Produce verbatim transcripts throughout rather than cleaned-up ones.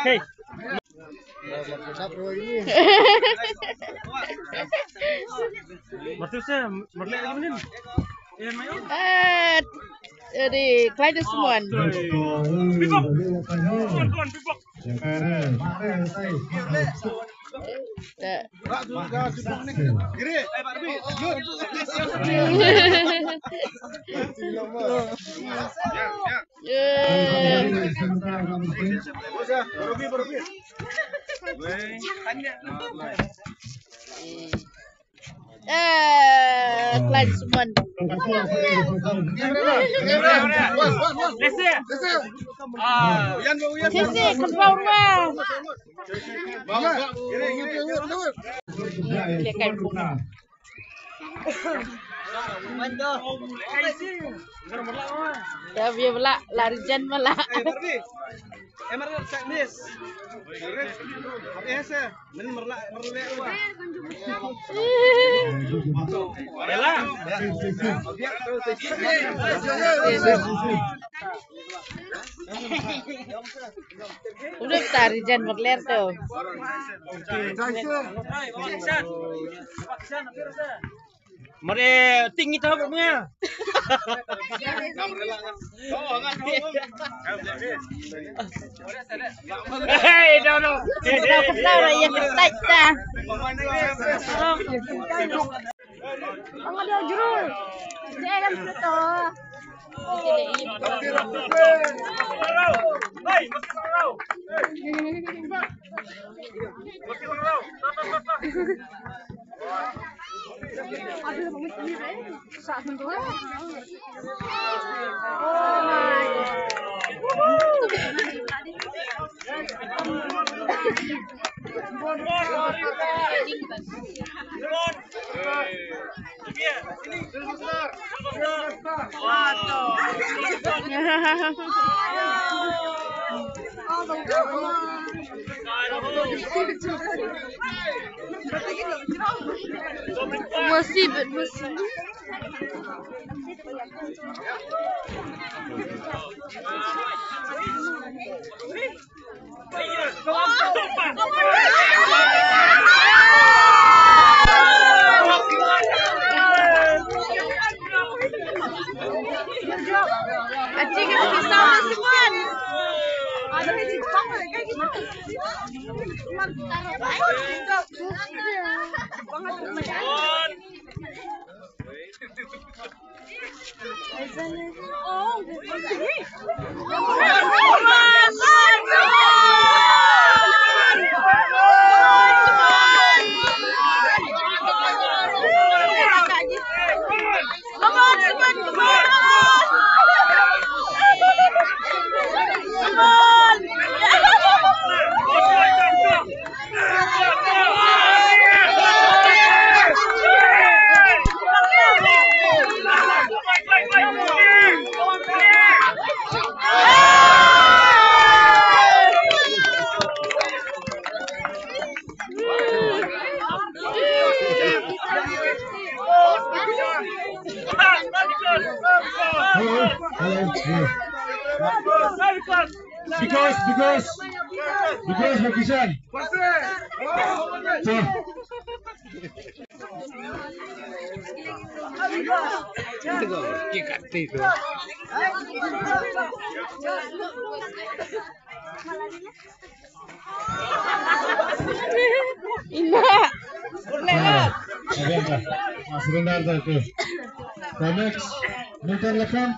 Hey. Martus ya, marlek lagi menin. Eh, jadi Clyde Smon. Bibok. Come on, come on, bibok. Eh, Klansman. Sisi, kembang mah. Dia kai pun. Dah biar belak, lari jan belak. Udah tari jan berler tu. Mare ting ita ba menga. Hey, no, no. Kita kita ya kita. Ang ada juru. Jangan betul. Mesti bet mesti. Because, because, because of Kishan. So, Ina. Surrender. Surrender. Next. Newton Lakhang.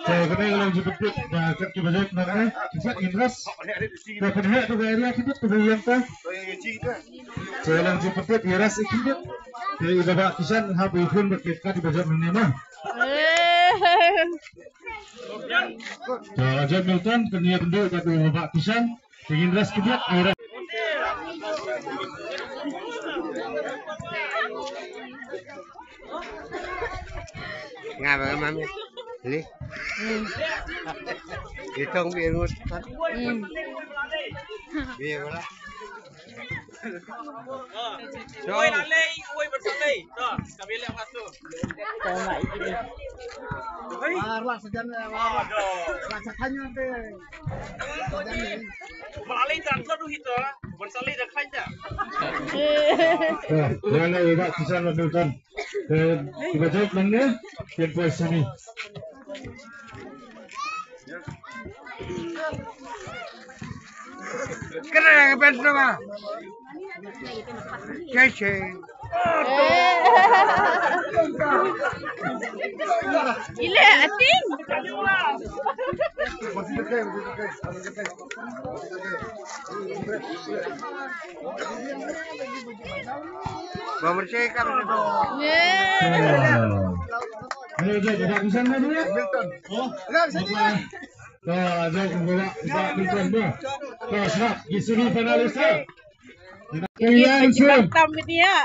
Te kane ka long jingpyntip ba kat kiba jop na kane ki set interest. Te pynheh to ka area khyndiat to ba ïeng te. Te long jingpyntip ïa rest khyndiat. Te i Bah Kisan hap i khun bad ki kat i ba jop mynne ma. Te la jop Milton, kane ïa bynta bad i Bah Kisan. Te ngin rest khyndiat, ai rest. Nga ba nga mami. Li. Itong bi ngut. Bi wala. Uoi la lei, uoi ban sa lei. To, ka bi leh ha tu. Uoi. War la sajan, war la. Aduh. La sa khanyo te. Ba la lei tan sa du hito. Ban sa lei da khain da. Ya, ya lei ba kisan ba tu kan. Eh, kiba jop lang ne, kin poi sini. Kena yang pen tu mah. Cece. Gila, ating. Masih dekat, masih dekat, masih dekat. Ba mrchai ka ba. Ye. Ayo, jom, jom, jom, jom, jom. Milton. Oh. Jom, jom, jom. Jom, jom, jom, jom. Jom, jom, jom. Jom, sini finalist, eh. Ye, ya, sini. Tam ni ya.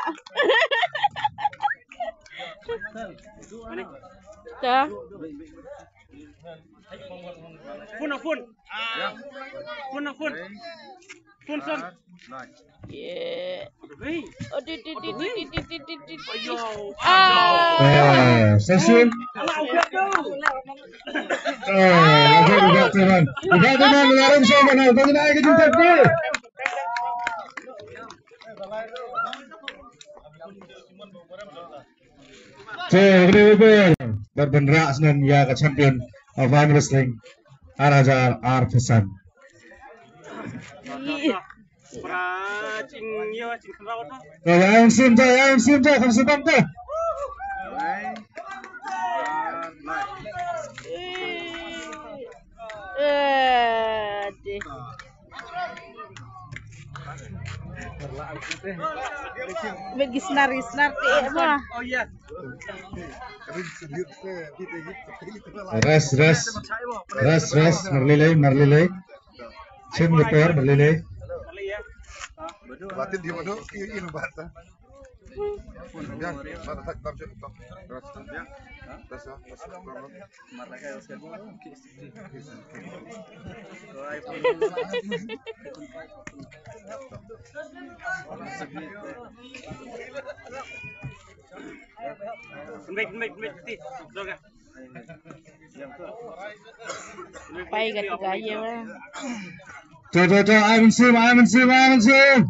Dah. Phone, phone. Phone, phone. Phone, phone. Yeah. Hei. Oh, di, di, di. Ayo. Ah. Eh, session. Anak udah tu. Eh, udah, udah, teman. Udah, teman, ngarung sama, nah, udah, udah, kita jumpa tu. Te, bad ban rah snem ïa ka champion of arm wrestling ar hajar arphew san. Te, ïa un sim te, ïa un sim te, kham sim te. Eh, deh. Bad ki snar, ki snar te eh ma. Rest, rest. Rest, rest. Marlilei, marlilei. Chin betor, marlilei. Batin di mano, ini bata. Pai ka tiga ye wa. To, to, to, ai mynsiem, ai mynsiem, ai mynsiem.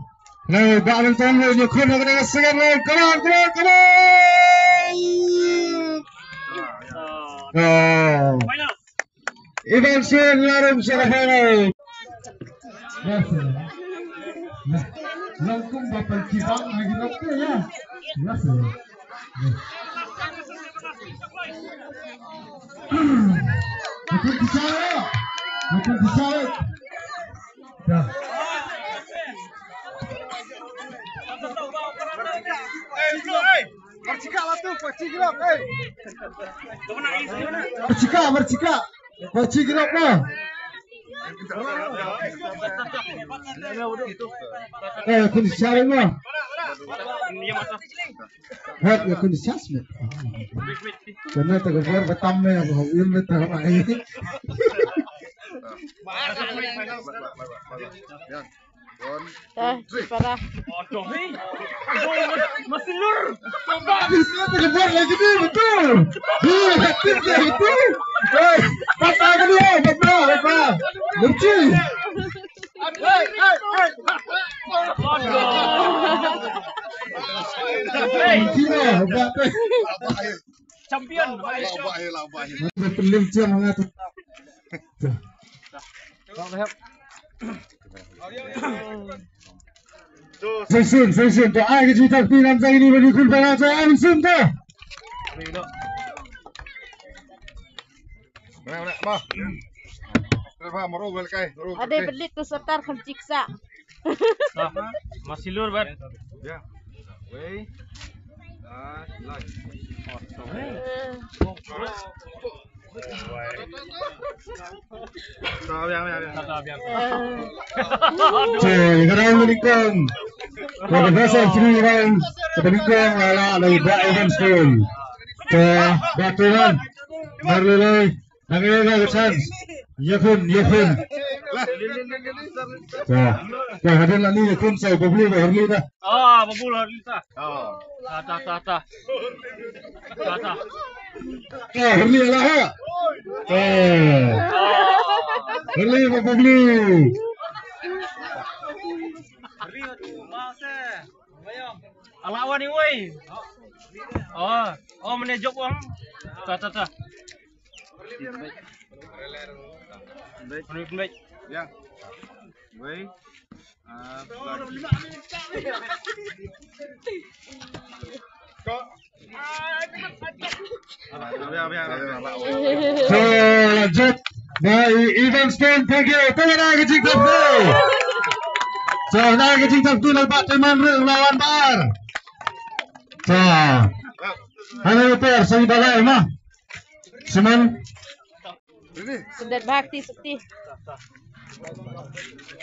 Nang ba mynsiem le, ñu khun ka dang second round. Come on, come on, come on. Oh. Ivan Singh larum sha ka final. Yes, sir. Yes. Long kum ba pan kibang lagi nok tu ya. Yes, sir. Yes. Betul bicara. Betul bicara. Dah. Eh, itu, eh. Bercakap lah tu, bercakap, eh. Bercakap, bercakap. Bercakap lah. Eh, kun share lah. Hat ya kun share. Karena tak keluar betam ya, kau ilmu tak mai. Dah, para. Aduh, hei. Aduh, Masilur. Coba. Bisa terlebar lagi ni, betul. Iya, betul, betul. Hei, patah ke dia, patah, patah. Lucu. Hei, hei, hei. Aduh. Hei. Gila, hebat, eh. Champion. Labai, labai. Mana pelim tiang mana tu? Session, session, to ai ka jingtip ti nam jai ni bagi kun para to ai session to. Mana, mana, ma. Terus, ma, maru bel kai, maru bel kai. Ade belit tu setar kham ciksa. Masilur bat. Ya. Wei. Te, ka dang nyngkong. Ka dang nyngkong la la la ba Evans School. Te, ba Teman. Mar lei lei. Nang ïa ka chance. Ïa khun, ïa khun. Te, te, hadien la ni ïa khun sa Bablu ba Harli ta. Ah, Bablu Harli ta. Ta, ta, ta, ta. Ta, ta. Ka Harli la ha. Eh. Harli ba Bablu. Ala wan ni woi. Oh, oh, mane jop wang. Ta, ta, ta. Mane, mane. Ya. Woi. Ah, to, la jop. Ba i Evans School page. To, na ka jingtap tu. To, na ka jingtap tu, na ba Teman ruh la wan bar. To. Hana ïa per, sa ïa balai ma. Simon. Sudat Bhakti Sukti.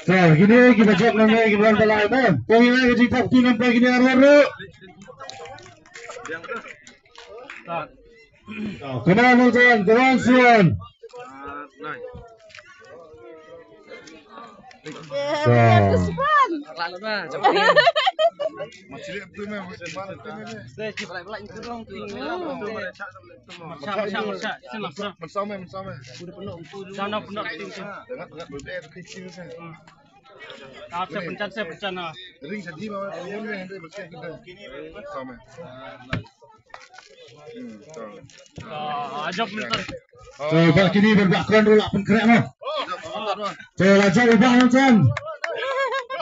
Sa, kine kiba jop nangne kiba wan balai mo. Pynlong ïa ka jingtap kti namar kine arwar ruh. Sa, come on, Nongsan, come on, Suan. Sa. Te ba kine ba ba kren ruh la pynkhreh mo. Te la jop u Bah Nongsan.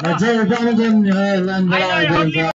La jop u Bah Nongsan, ïa, lan ba la